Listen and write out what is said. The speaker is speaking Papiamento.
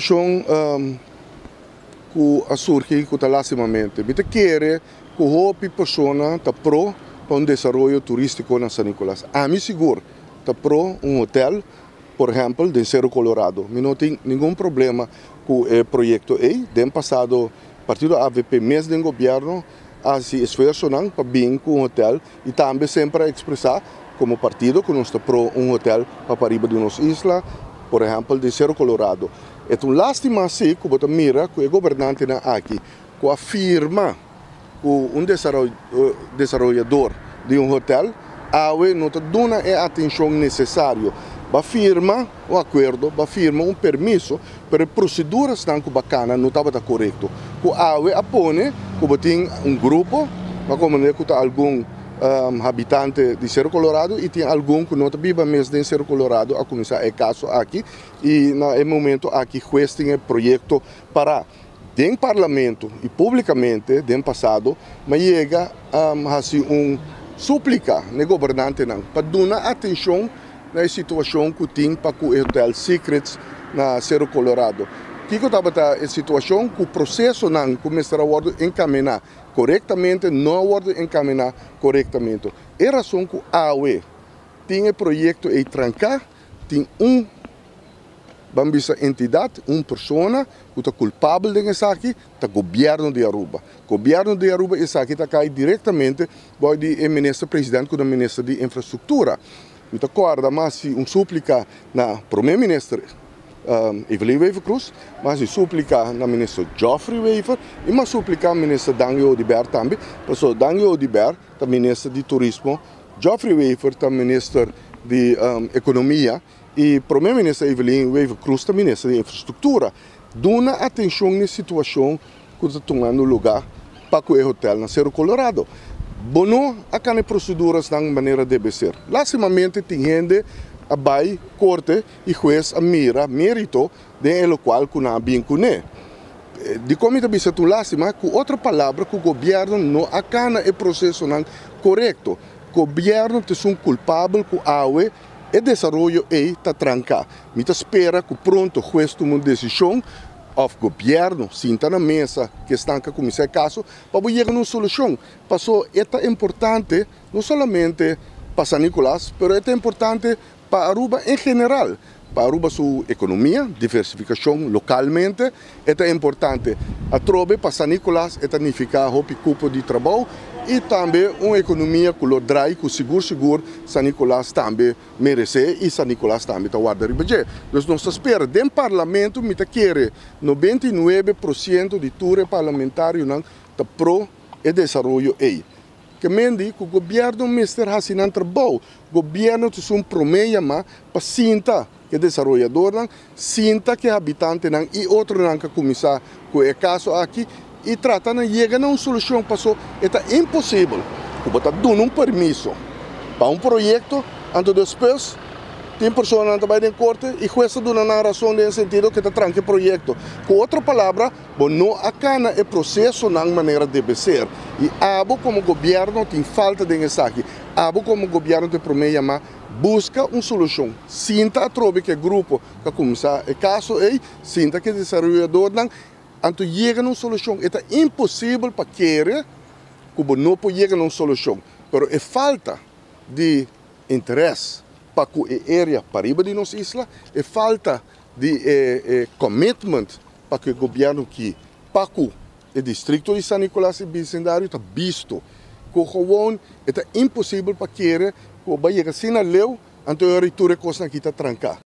Shon ku a surgi ku ta lastimamente. Mi ta kere ku hopi persona ta pro pa un desaroyo turístiko na San Nicolas. Ami sigur ta pro un hotel, por ehèmpel, den Sero Colorado. Mi no tin ningun problema ku e proyekto ei. Den pasado partido AVP mes den gobièrnu a hasi esfuersonan pa bin ku un hotel i tambe semper a ekspresá komo partido ku nos ta pro un hotel pa pariba di nos isla, por ehèmpel den Sero Colorado. E ta un lástima si ku bo ta mira ku e gobernantenan aki ku a firma ku un desaroyador di un hotel awe no ta duna e atenshon nesesario. Bo a firma un akuerdo, bo a firma un permiso, pero e prosedurasnan ku bo a kana no tabata korekto. Ku awe a pone ku bo tin un grupo, bo a komprende ku ta algun habitante di Sero Colorado i tin algun ku no ta biba mes den Sero Colorado a kuminsá e kaso aki i na e momento aki hues tin e proyekto pará. Den parlamento i públikamente den pasado mi a yega a hasi un súplika na e gobernantenan pa duna atenshon na e situashon ku tin pa ku e Hotel Secrets na Sero Colorado. Kiko tabata e situashon? Ku prosesonan ku mester a wòrdu enkaminá korektamente no a wòrdu enkaminá korektamente. E rason ku awe tin e proyekto ei tranká tin un Ban bisa entidat, un persona ku ta kulpabel den esaki ta gobièrnu di Aruba. Gobièrnu di Aruba esaki ta kai direktamente bou di e minister president ku ta minister di infrastruktura. Mi ta kòrda mas si un súplika na promé minister Evelyn Wever-Croes, mas si súplika na minister Geoffrey Wever i mas súplika minister Dangui Oduber tambe, pasobra Dangui Oduber ta minister di turismo, Geoffrey Wever ta minister di ekonomia. E Prome Minister Evelyn Wever-Croes ta Minister di Infrastructura. Duna atencion n'e situacion cu ta tumando luga pa cu e hotel na Cerro Colorado. Bo no a cana e procedurasnan manera debe ser. Lastimamente tin hende a bay corte y huez a mira merito den e locual cu nan a bin cune. Dicon mi ta bisa ta un lastima? Cu otro palabra cu gobierno no a cana e procesonan corecto. Gobierno ta esun culpabel cu awe E desaroyo ei ta tranká. Mi ta spera ku pronto hues tuma un desishon òf gobièrnu sinta na mesa ku esnan ku a kuminsá e kaso pa bo yega na un solushon. Paso e ta importante no solamente pa San Nicolas, pero e ta importante pa Aruba en general, pa Aruba su ekonomia, diversifikashon lokalmente e ta importante. Atrobe pa San Nicolas e ta nifiká hopi kupo di trabou i tambe un ekonomia ku lo drai ku sigur sigur San Nicolas tambe meresé i San Nicolas tambe ta warda riba dje. Dus nos ta spera den parlamento mi ta kere 99% di tur e parlamentarionan ta pro e desaroyo ei. Ke men di ku gobièrnu mester hasi nan trabou. Gobièrnu ta esun promé yamá pa sinta ku e desaroyadornan, sinta ku e habitantenan i otronan ku a kuminsá ku e kaso aki i trata na yega na un solushon paso e ta imposibel ku bo ta duna un permiso pa un proyekto anto despues tin personanan ta bai den korte i hues ta duna nan rason den e sentido ku e ta tranka e proyekto. Ku otro palabra, bo no a kana e prosesonan manera debe ser i abo komo gobièrnu tin falta den esaki. Abo komo gobièrnu ta e promé yamá buska un solushon. Sinta atrobe ku e grupo ku a kuminsá e kaso ei, sinta ku e desaroyadornan, anto yega na un solushon. E ta imposibel pa kere ku bo no por yega na un solushon, pero e falta di interes pa ku e area pariba di nos isla, e falta di e commitment pa ku e gobièrnu ki pa ku e distrikto di San Nicolas i bisindario ta bisto ku gewoon e ta imposibel pa kere ku bo a yega asina leu anto e ora tur e kosnan aki ta tranká.